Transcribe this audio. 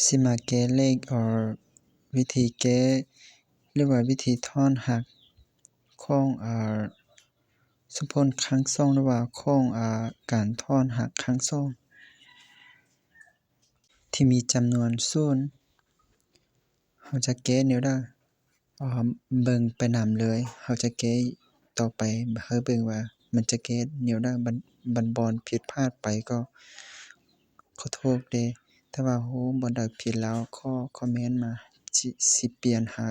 ຊິມາແກ້ເລກ ຫຼື ວິທີແກ້ ຫຼືວ່າວິທີຖອນຫັກຂອງ ອາ ສົມຜົນຄັ້ງສອງ ຫຼືວ່າຂອງ ອາ ການຖອນຫັກຄັ້ງສອງ ທີ່ມີຈຳນວນສູນ. ເຮົາຈະແກ້ແນວໃດ? ເບິ່ງໄປນຳເລີຍ. ເຮົາຈະແກ້ຕໍ່ໄປ ໃຫ້ເບິ່ງວ່າມັນຈະແກ້ແນວໃດ. ບາງບ່ອນຜິດພາດໄປກໍຂໍໂທດເດ້, ຖ້າວ່າຮູ້ບ່ອນໃດຜິດແລ້ວ ຂໍຄອມເມັນມາ ຊິປ່ຽນໃຫ້.